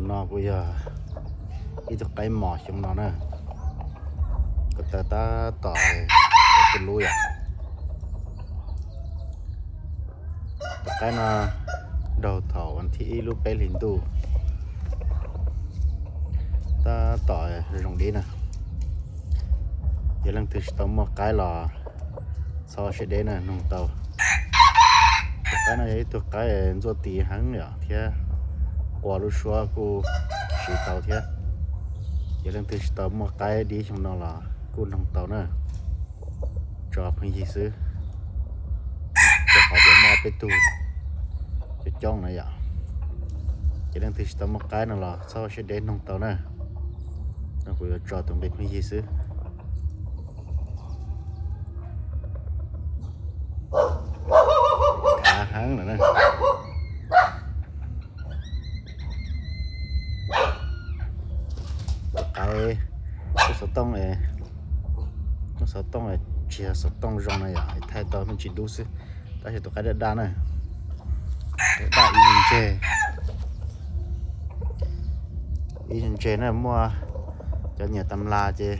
No kuj yog ib tug qaib mos xyoo no na, kuv taw tab tom ua tus lub yom. Tus qaib no raug thaum vas thib ib lub peb hlis ntuj, tab tom zoo dib na. Yog leej twg tsis tau muaj qaib los txhob siab deb na, noog tau. Tus qaib no yog ib tug qaib ntxuaj ti heev yom, thiab qua lub suab kuj siv tau thiab. Yog leej twg tsis tau muaj qaib dib xyoo no los kuj noog tau na, tso pheej yig xwb. Rau qhov tias muaj peb tug coob coob na yom. Ces leej twg tsis tau muaj qaib no los txhob ua siab deb, noog tau na, no kuv yuav tso tus nqi pheej yig xwb. Av heev lawm na. Tus qaib, lub xov tooj, lub xov tooj tsis yog xov tooj zoo na yom, thaij tau me ntsis dub xwb. Tab sis tus qaib daj daj na, daj ib nyuag ntseg, ib nyuag ntseg na, muaj cov nyiam tas las ces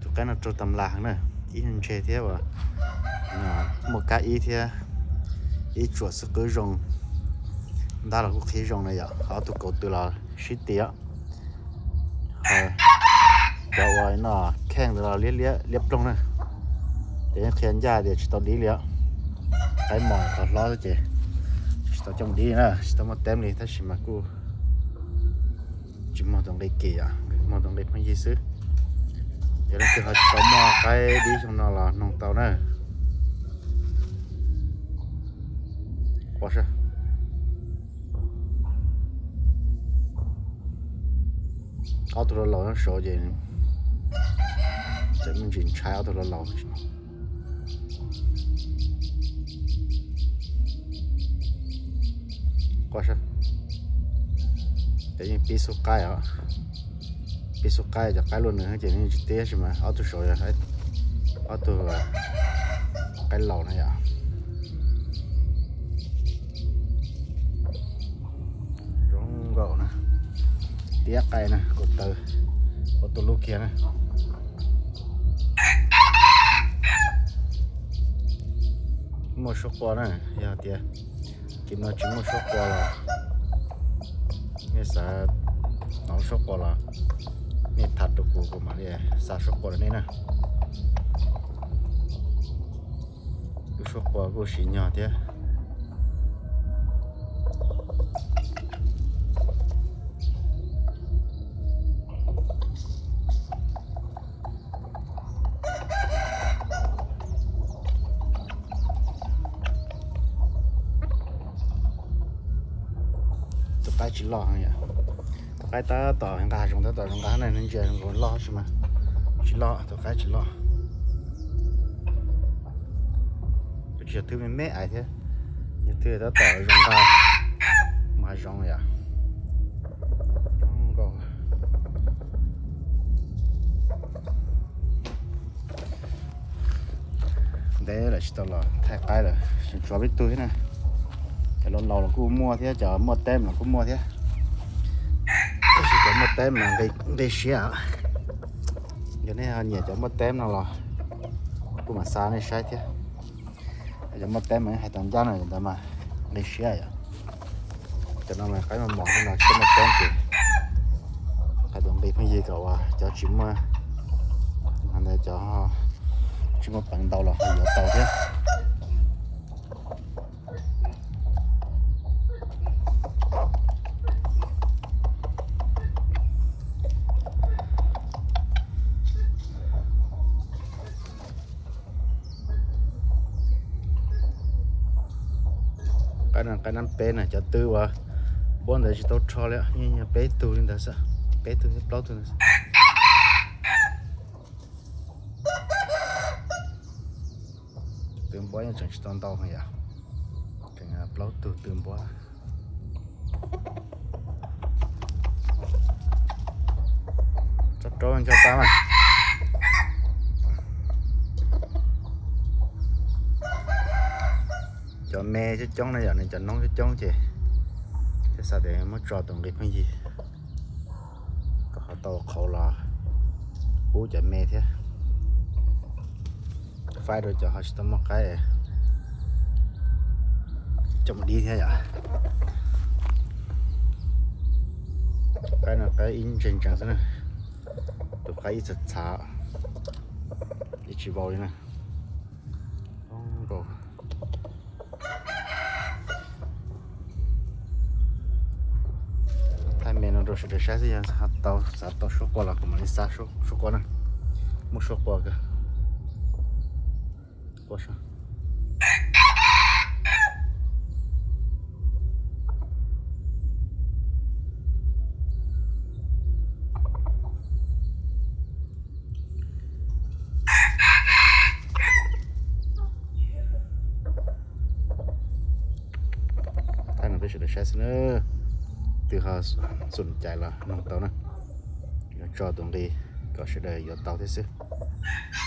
tus qaib no raug tas las heev na, ib nyuag ntseg thiab uas muaj kab ib thiab, ib tsuam xwb qwb zoo, ntab los kuj qhib zoo na yom, ob tug kaus tw los sib ti os. Cov uas no kheej ntawd los liab liab ploog na, ces yeej qhia ncaj tias tsis tau dib li os. Qaib mos qhov hlob ces tsis tau coj mus dib na, tsis tau muaj teeb li, tab sis mas kuj tsis muaj tus nqi kim yom, muaj tus nqi pheej yig xwb. Yog leej twg ho tsis tau muaj qaib dib xyoo no los noog tau na. Ua saib, ob tug laus laus nyob saud ces tseem me ntsis ntshai ob tug laus laus. Ua saib, cov yeej pib xub qaib os, pib xub qaib, cov qaib luaj nws ces nws tsis tib, tab sis mas ob tug saud yog ob tug qaib laus na yom. Zoo nkauj na, tiab qaib na, kaus taw ua tus lub kiag na. Muaj suab qua na, yog tias kim no tsis muaj suab qua los nej xav hnov suab qua los nej tham rau kuv, kuv mam li xa suab qua rau nej na. Lub suab qua kuj siv nyog thiab. Tus qaib tsis loj, tus qaib tab tom nqa hav zoov, tab tom zoo nqa na, ntsia zoo nkaus loj tab sis mas tsis loj, tus qaib tsis loj. Kuj tsis yog thwb me me ais thiab, yog thwb tab tom zoo nqa mus hav zoov yom. Ntev lawm tsis tau los thaij qaib lawm, tseem tshuav peb tug thiab na. Cov laus laus los kuj muaj thiab, cov muaj teeb los kuj muaj thiab. Tab sis cov muaj teeb mas nqi siab. Yog nej ho nyiam cov muaj teeb no los kuv mam xa nej saib thiab. Cov muaj teeb mas hais tau ncaj no, cov ntawd mas nqi siab yom. Cov no mas qaib mos mos no tsis muaj teeb ces hais tus nqi pheej yig kom uas cov tsis muaj, cov tsis muaj peev ntau los ho yuav tau thiab. Qaib no qaib nab peb na, cov tw uas npuab ntawd tsis tau rho li, yeej yog peb tug li ntawd xwb, peb tug thiab plaub tug ntawd xwb. Tw npuab yeej tseem tsis tau ntau yom, tseem plaub tug tw npuab. Tsob raub ncho tag mas. Cov me coob coob na yom, nws cov noob coob coob ces Xav tias muab tso tus nqi pheej yig kom ho tau qhauv los pub cov me thiab, faib rau cov ho tsis tau muaj qaib coj mus dib thiab yom. Qaib no qaib ib ntseeg ntsees xwb na, tus qaib ib txhais txhav, ib tsis vau li na. Thaij me no rau sawv daws saib xwb, yog tau xav tau suab quaj los kuv mam li xa suab quaj na. Muaj suab quaj kawg. Thaij no peb sawv daws saib xwb na, twg ho xum cais los noog tau na. Yuav tso tus nqi kom sawv daws yuav tau thiab xwb.